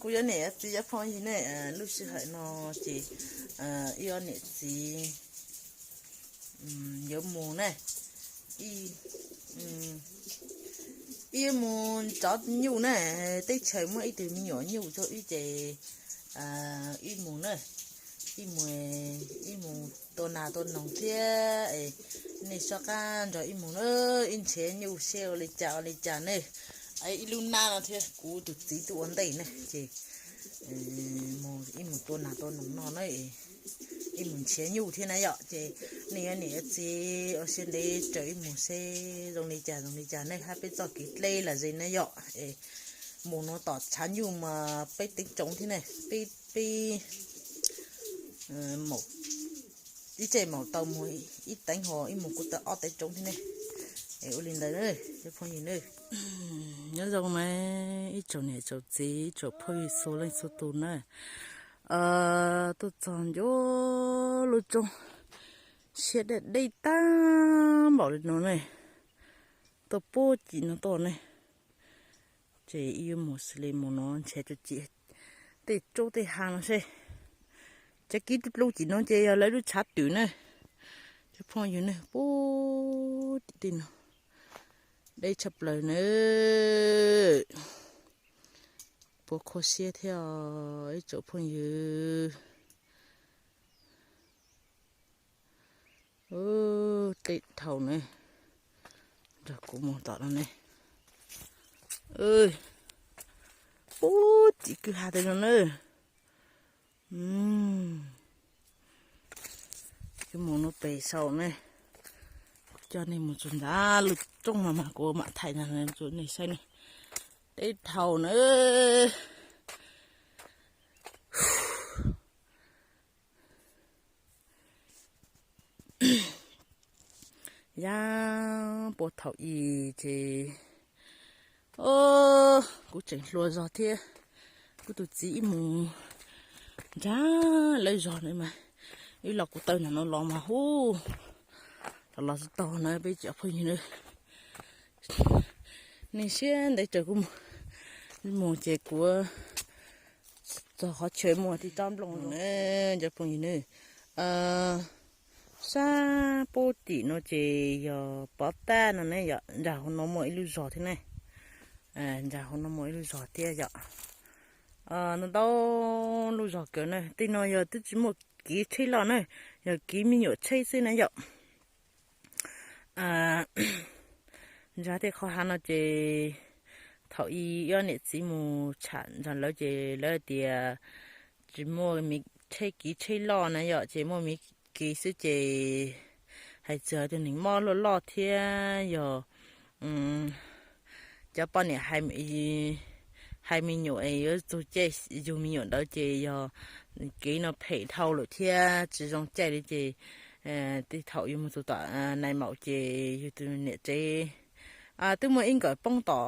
Kuv yuav niam yuav txiv cov phooj ywg ne, lub sij hawm no ces wb ob niam txiv yuav mus ne, wb yuav mus tso nyuj na, teb chaws muaj ib tug me nyuam nyuj rau wb ces wb mus na, wb mus, wb mus tua nas tua noog thiab, nej soj qab nrog wb mus na, wb nrhiav nyuj seb ua li cas ua li cas ne. Ib lub nab no thiab kuv tus txiv tuaj ua ntej ne ces mus, wb mus tua nas tua noog no na, wb mus nrhiav nyuj thiab na yom. Ces nej yuav niam yuav txiv ua siab ntev raws wb mus seb zoo li cas zoo li cas ne, hab peb txoj kev dleb lom zem na yom. Mus no tom tshav nyuj mas peb teev tsoov thiab ne, peb, peb ib tsam maum tau mus ib teev ho ib mus kuj tau ob teev tsoov thiab ne. Ua li ntawd cov phooj ywg ne, nyob zoo na ib tsoom niam tsoom txiv ib tsoom phooj ywg txhua leej txhua tus na. Tuaj txog ncua lub roob siab deb deb tag npaum li no ne, tuaj puag tim no tuaj ne. Ces wb yuav mus xws li mus no nrhiav tsuj ci tej roob tej hav no seb. Cov kiv dlub dlub tim no ces yog lawv lub tshav twm na. Cov phooj ywg ne, puag tim tej no deb tshaj plaws na. Puas khuv siab thiab ib tsoom phooj ywg. Tej dhau na, nrog kuv mus tom no ne. Puag tim kwj ha tej no na. Kuv mus no pem saum ne, kuv coj nej mus txog ntawm lub roob no mas kuv mam thaij ntawd rau nej saib ne. Tej dhau na. Yam puag thaum i ces kuv tseem hluas zog thiab, kuv tus txiv ib mus nrag lawv zog na mas, ib los kuv taw ntawm no los mas hu, los los tsis tau na peb cov phooj ywg na. Nej siab ntev raws kuv mus, mus ces kuv txog qhov chaw muaj tib tsob nplooj na, cov phooj ywg na. Sab puag tim no ces yog pov tag no ne yom, nram hauv no muaj ib lub zos thiab ne. Nram hauv no muaj ib lub zos thiab yom. Ntau ntau lub zos kawg na, tej no yog twb tsis muaj kev tsheb loj na, yog kev me nyuam tsheb xwb na yom. Ntag tej qhov hav no ces thaum i ob niam txiv mus tsham ntag lawv ces lawv tias tsis muaj tsheb, kev tsheb loj na yom, ces muaj me kev xwb ces hais txog tus neeg mob loj loj thiab yog cov poj niam hais me nyuam es yuav txug caij yug me nyuam ntawd ces yog kev no phem dhau lawm thiab tsis zoo caij li ces tej thaum yus mus txug tom nais maum ces yus tus niam tsev twb muaj ib nkawm poob tom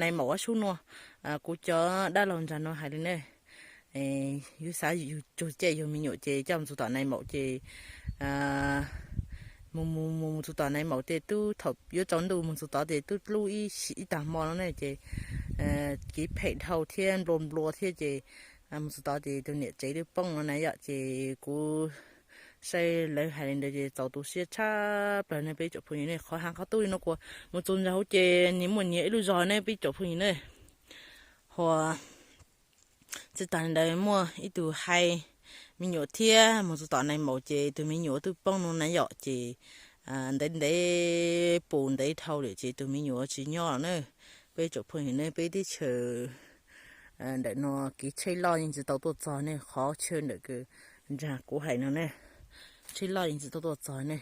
nais maum ob sub nuav, kuv cov dab laug ntag nuav hais li ne. Yus xav yus txug caij yug me nyuam ces coj mus txug tom nais maum ces mus mus mus mus txug tom nais maum ces twb thaum yuav tsaus ntuj mus txug tod ces twb dlub ib tag hmo no ne ces kev phem dhau thiab nplua nplua thiab ces mus txug tod ces tus niam tsev twb poob no na yom. Ces kuv saib lawv hais li ntawd ces txaus tu siab tshaj plaws ne peb tsoom phooj ywg ne. Qhov hav qhov tub li no kuv mus txug ntawm hauv ces nws muaj nyias ib lub zos ne peb tsoom phooj ywg ne. Ho txij tag li ntawd muaj ib tug hais me nyuam thiab mus txug tom nais maum ces tus me nyuam twb poob no na yom. Ces ntev ntev pus ntev dhau lawm ces tus me nyuam tsis nyob na. Peb tsoom phooj ywg ne, peb teb chaws ntawm no kev tsheb loj yeej tsis tau tuaj txog ne, qhov chaw ntawm ntsag kuv hais no ne, tsheb loj yeej tsis tau tuaj txog ne.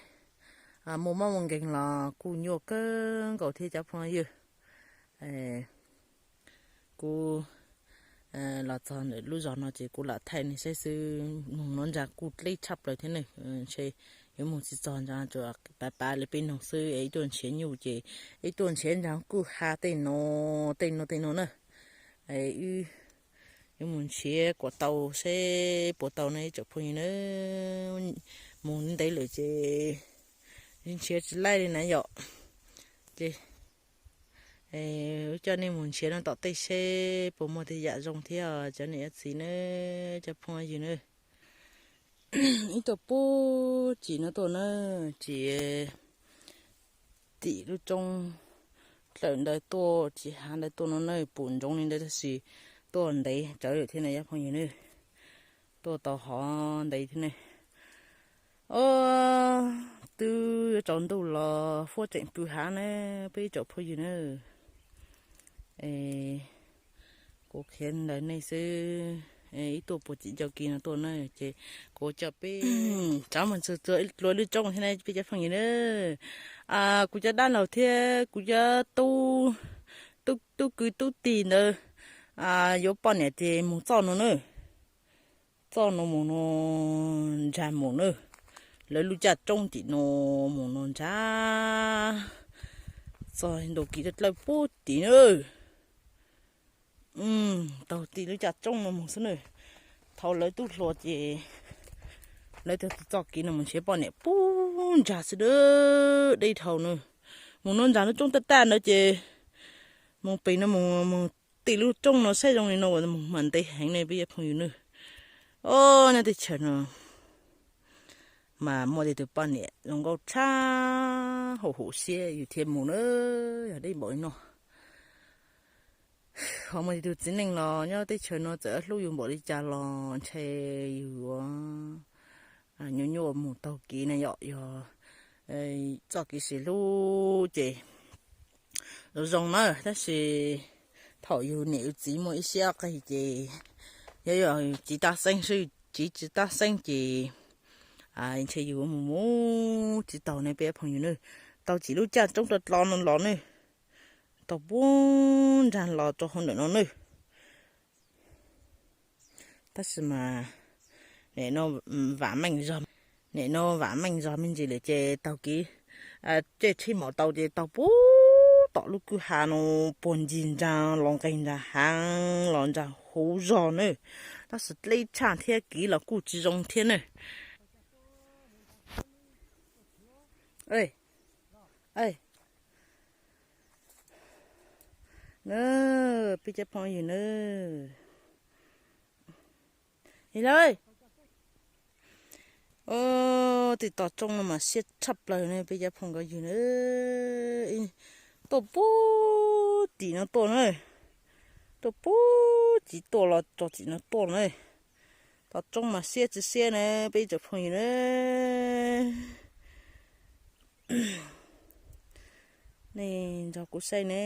Muaj mob muaj nkeeg los kuj nyuaj kawg nkaus thiab cov phooj ywg. Kuv los txog ntawm lub zos no ces kuv lam thaij nej saib xwb, noog no ntsa kuj dleb tshaj plaws thiab ne. Ntshe yuav mus tsis txog ntsa, tsuas pav pav li peb noog xwb es ib tuaj nrhiav nyuj ces ib tuaj nrhiav ntsa kuj ha tej no, tej no tej no na. Wb yuav mus nrhiav kom tau seb puas tau ne ib tsoom phooj ywg na. Mus ntev lawm ces nrhiav tsis laij li na yom. Ces Wb coj nej mus nrhiav no tom tej seb puas muaj tej yam zoo thiab os cov niam cov txiv na, cov phooj ywg na. Ib tuaj puag tim no tuaj na, tim, tim lub roob dlawm ntawd tuaj, tim hav ntawd tuaj no na, pum ntsoov li ntawd tab sis tuaj ntev tsawv lawm thiab na cov phooj ywg na. Tuaj tau hov ntev thiab ne. Os, twb yuav tsaus ntuj los fuab tseem pw hav na, peb ib tsoom phooj ywg na. Kuv qhia ntawd nej xwb, ib tuaj puag tim ncauj kev no tuaj na, ces kuv coj peb rov mus txog dua lub roob thiab na peb cov phooj ywg na. Kuv cov dab laug thiab kuv cov tub, tub kwv tub tij ntawd yuav poj niam ces mus txoj no na. Txoj no mus no nrag mus na. Lawv lub caj roob tim no mus no nrag, txog ntu kev dlawb puag tim na. Taug tim lub caj roob no mus xwb na. Thaum lawv tub hluas ces lawv txoj kev no mus nrhiav poj niam puag nrag xwb na. Deb dhau na. Mus no nrag lub roob taj taj ntawd ces mus pem no mus, mus tim lub roob no saib zoo li no uas mus mas ntev heev ne peb cov phooj ywg na. Os, nyob teb chaws no mas muaj tej tus poj niam zoo nkauj tshaj, hauv huv siab yus thiaj mus na, yog deb npaum li no. Ho muaj tej tus txiv neej los nyob teb chaws no txawm hlub yus npaum li cas los ntshe yus nyuaj nyuaj mus taug kev na yom, yog txoj kev siv hlub ces zoo zoo na, tab sis thaum yus niam yus txiv muaj ib siab qig ces yog yus txiv tab xeeb xwb, txiv tsis tab xeeb ces ntshe yus mus mus tsis taug ne peb phooj ywg na. Taug tim lub caj roob dlo dlo no los ne, taug puag nrag los rau hauv ntawm no ne. Tab sis mas nim no vam meej zog, nim no vam meej zog me ntsis lawm ces taug kev, tej tsheb maum tau ces taug puag tom lub kwj ha no puag ncig nrag los nqes nrag heev los nrag huv zog na, tab sis deb tshaj thiab kev los kuj tsis zoo thiab na. Na, peb cov phooj ywg na, ib leeg, tej toj roob no mas siab tshaj plaws ne peb cov phooj ywg na. Tuaj puag tim no tuaj na, tuaj puag tim tuaj los txog tim no tuaj na. Toj roob mas siab tsis siab ne peb cov phooj ywg na. Nej nrog kuv saib ne,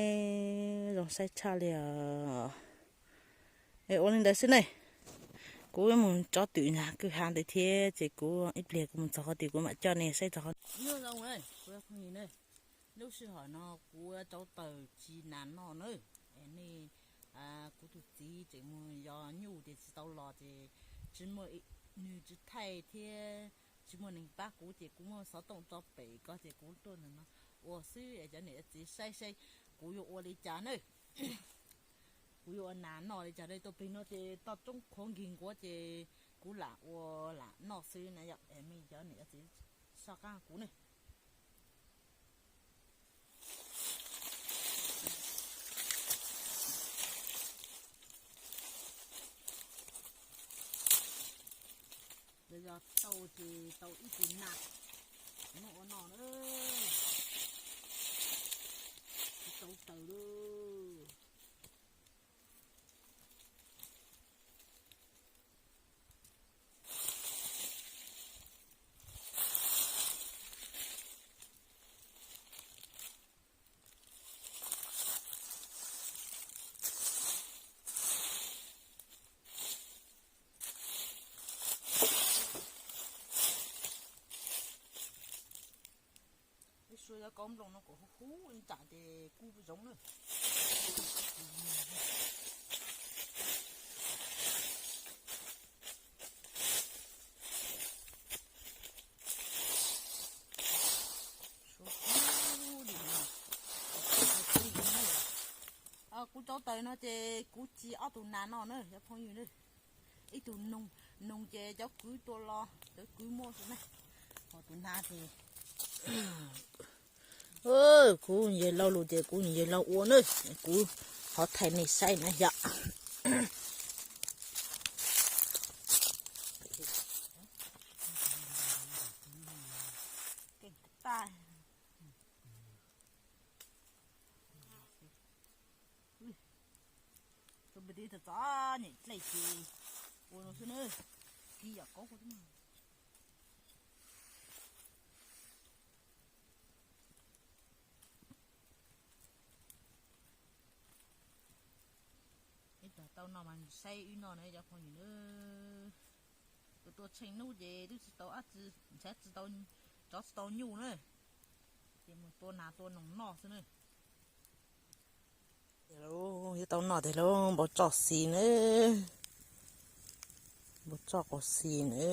zoo saib tshaj li os. Ua li ntawd xwb ne, kuv mus tsob twm nrag kwj ha ntawd thiab ces kuv ib pliag kuv mus txog qhov twg kuv mam coj nej saib txog qhov. Nyob zoo kuv phooj ywg ne, lub sij hawm no kuv rauv taws tsis nas noj na, es nej, kuv tus txiv tseem mus yos nyuj ces tsis tau los ces tsis muaj, nws tsis thaij thiab tsis muaj neeg pab kuv ces kuv muab xov tooj tso pem ko ces kuv tuaj ntawm no ua xwb es cov niam cov txiv saib saib kuv yuav ua li cas na. Kuv yuav ua nas noj li cas ne, tuaj plig no ces toj roob qhuav nkig nquav ces kuv lam ua lam noj xwb na yom, es mej cov niam cov txiv soj qab kuv ne. Yog tau ces tau ib tug nas, noj ua noj na, tsis tau taws lauj. Ib suab yuav kaub nplooj no kom huv huv ntsam ces kub zoov na. Kuv rauv taws no ces kuv tsis ob tug nas no na cov phooj ywg na. Ib tug noog, noog ces cov kwv tua los cov kwv muaj xwb na. Ho tus nas ces Kuv yawg laus lus ces kuv yawg laus ua na, kuv ho thaij nej saib na yom. Txom txom nyem dlej ces ua no xwb na, kib yam kaub. Ib tug tau noj mas saib wb noj na cov phooj ywg na. Tus tuaj tsheej hnub ces twb tsis tau dab tsi, ntshe tsis tau, tsov tsis tau nyuj na, ces mus tua nas tua noog noj xwb na. Yuav tau noj tiag lauj, npau tsoj xis na, npau tsoj quas xis na.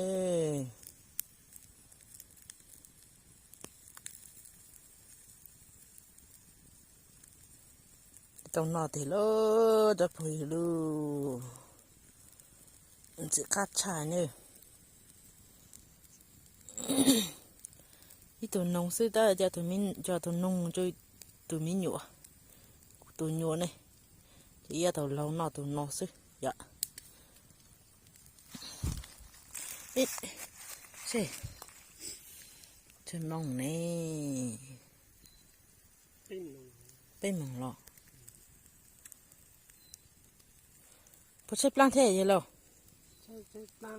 Tau noj tiag lauj cov phooj ywg lauj, ntxim qab tshaj na. Ib tug noog xwb tab coj tus noog, tus me nyuam, kuv tus nyuam ne, ces ib tug laug noj tus no xwb yom. Tsw noog ne, peb moos los. Puas tshaib plab thiab yawg laus? Tshaib plab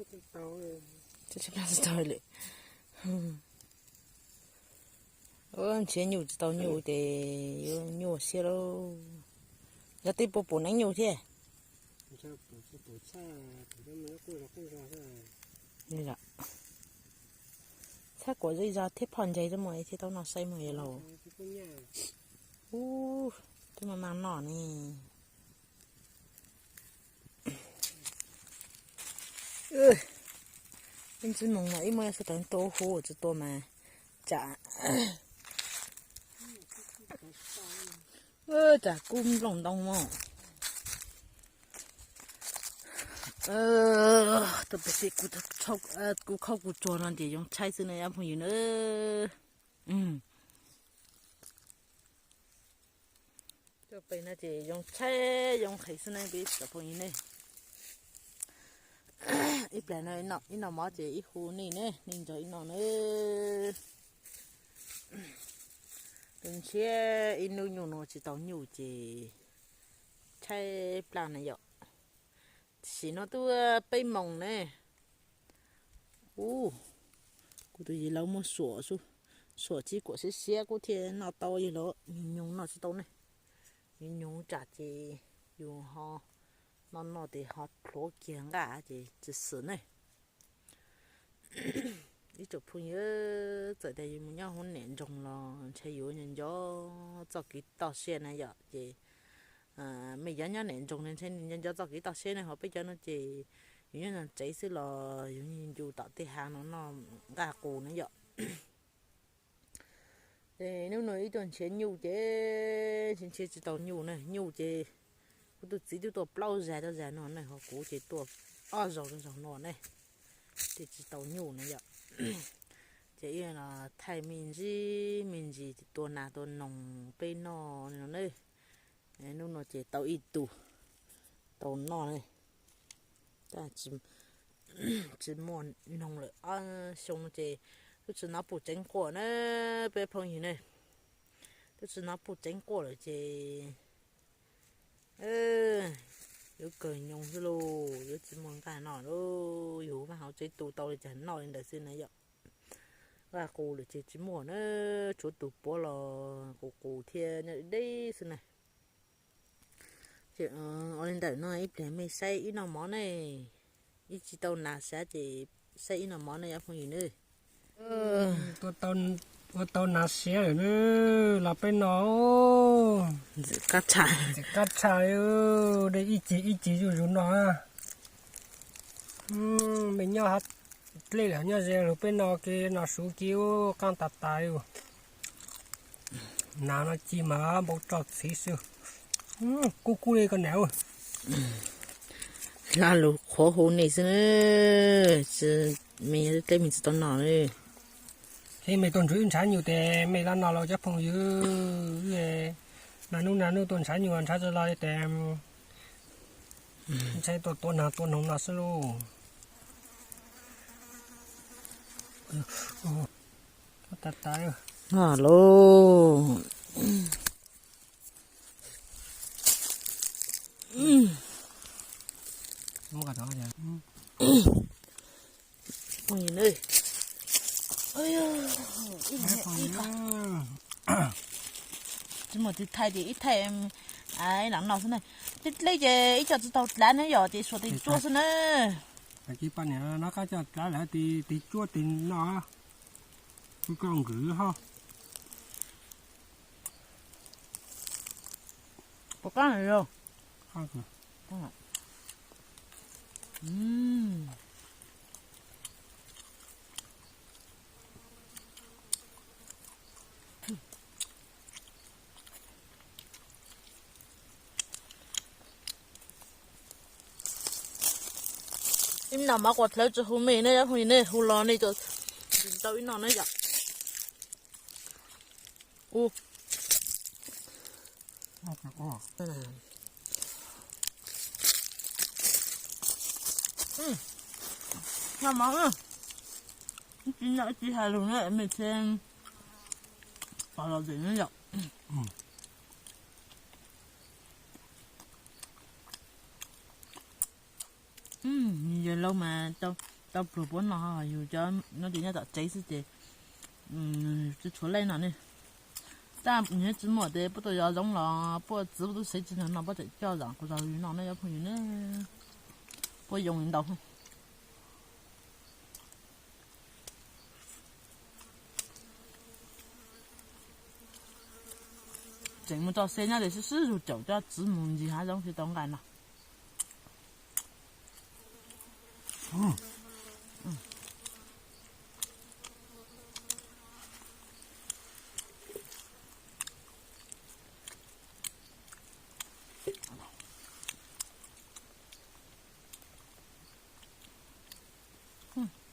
tsis tau li. Nrhiav nyuj tsis tau nyuj ces yuav nyuaj siab lauj. Yog tej puas pum neeb nyuj thiab. Txhab kuam zej zog thiab phoj ntseg xwb mas thiaj tau noj saib mas yawg laus. Ub, twb mas mas noj ne. Ib ntsis moos mas ib muaj yog xu tau tua huv tsis tua mas tsam, tsam kub nplooj ntoo mog. Tuaj pem kuv khaub kuv tsuag no ces yoo tshaib xwb na cov phooj ywg na. Tuaj pem no ces yoo tshaib yoo nqhis xwb na peb cov phooj ywg ne. Ib plag no ib noj mov ces ib hu nej ne, nej nrog ib noj na. Tus ntshiab ib hnub nyuj no tsis tau nyuj ces tshaib plab na yom. Tam sim no twb peb moos ne. Ub, kuv tus yawg laus muab suam, suam tsib kuam siab siab kuv thiaj noj tau yawg laus, nyoos noj tsis tau ne. Nyoos tsam ces yus ho noj noj ces ho plhuav kiag nqaj ces tsis xwm ne. Ib tsoom phooj ywg, txawm tias yus mus nyob hauv niam nroog los ntshe yuav nco nco txoj kev toj siab na yom. Ces mej cov nyob niam nroog ne ntshe nco nco txoj kev toj siab ne, ho peb cov no ces yus nyob nram tsev xwb los yus ncu tom tej hav no noj nqaj qus na yom. Ces hnub no ib tuaj nrhiav nyuj ces nrhiav nrhiav tsis tau nyuj na, nyuj ces kuv tus txiv twb tua plaub zag rau zag no ne, ho kuv ces tua ob zaug rau zaug no ne, ces tsis tau nyuj na yom. Ces ib no thaij me ntsis me ntsis tua nas tua noog peb noj no ne. Hnub no ces tau ib tug tau noj ne. Tsis muaj noog lawm, ob xyoo ces twb tsis hnov puj tseev quaj na peb phooj ywg ne. Twb tsis hnov puj tseev quaj lawm ces yuav kawg nyoos xwb lauj, yuav tsis muaj nqaj noj lauj. Yus vaj hauv tsev tu tau li cas noj li ntawd xwb na yom. Nqaj qus lawm ces tsis muaj na, tshuav tus puav los qus qus thiab nyob deb xwb na. Ces ua li ntawm no ib pliag mej saib ib noj mov ne, ib tsis tau nas siav ces saib ib noj mov ne cov phooj ywg ne. Ua tau nas siav lawm na, los peb no. Ntxim qab tshaj, ntxim qab tshaj, dej ib cig ib cig zuj zus no. Mej nyob dlej lawm nyob ze lug peb no ke no suv kiag qaab tas tas li. Nas no ci mas npau tsoj txhiv xwb. Kub kub li koj niam. Hla lug qhuav hu nej xwb na, me teb me tsis tau noj li. Thiab mej tuaj nrug wb ntshaw nyuj tes mej los no los cov phooj ywg, na nub na nub tuaj ntshaw nyuj ntshaw tsi los tes ntshai tuaj tua nag tua noog no xwb lauj. Lauj, tsis muaj tis thaij ces ib thaij lam no xwb na. Tib dleb ces ib co tsis tau dlav ne, yog ces suav tes tsuab xwb na. Tis tsuab tes no, koj nkwm ho. Puas qab? Ib no mov quas dlawb tsi hu mej ne, yog hu ne hu los nej tau ib no na yom. Noj mov, ib tsi noj ib tsi hais lus na mej thiab. Pom los zem na yom. Yawg laus mas tau pluag puab no, yus cov no ces nyob tom tsev xwb ces tsi tshuav leej no ne. Tab nws tsis muaj tes puab tuaj yos zoov los puab txiv puab tub sev tsis nrog no puab tseem coj zam kuv zog yus no ne cov phooj ywg ne. Puab yoo li ntau. Tseem mus tso xeb nyob tes sib sib zug caum coj txiv mus ncig hav zoov tsis tau nqaij no.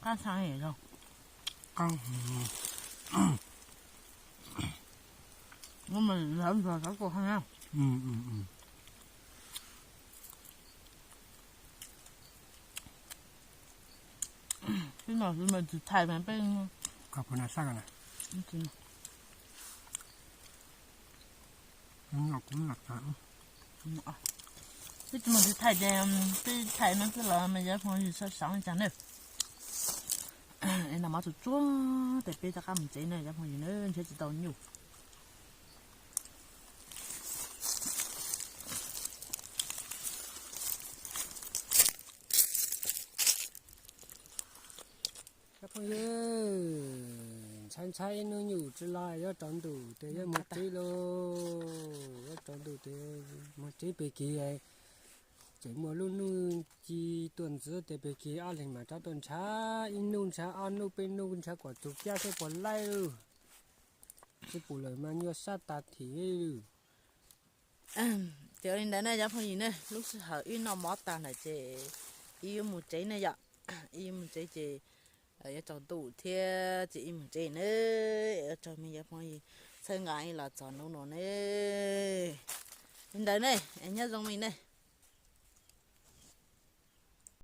Qab xaa zoo. Tib no tsis thaij mas peb tsis thaij ces peb thaij no xwb los mas cov phooj ywg sawv daws na. Es noj mov tsuag tsuag tes peb rov qab mus tsev na cov phooj ywg na, ntshe tsis tau nyuj. Cov phooj ywg, ntshai ntshai ib hnub nyuj tsis los, yuav tsaus ntuj tes yuav mus tsev lauj. Yuav tsaus ntuj tes mus tsev pem kis. Tseem muaj lub hnub ci tuaj ntxiv tes pem kis ob leeg mam rov tuaj ntshaw, ib hnub ntshaw ob hnub peb hnub ntshaw kom txog kiag seb puas laij. Tsis pum lawm mas nyuaj sab tag thim. Ces ua li ntawd na cov phooj ywg na, lub sij hawm wb noj mov tag lawm ces wb yuav mus tsev na yom. Wb yuav mus tsev ces yuav tsaus ntuj thiab ces wb mus tsev na. Ua tsaug mej cov phooj ywg txhawb nqa wb los txog hnub no ne. Li ntawd ne, nyob zoo mej ne.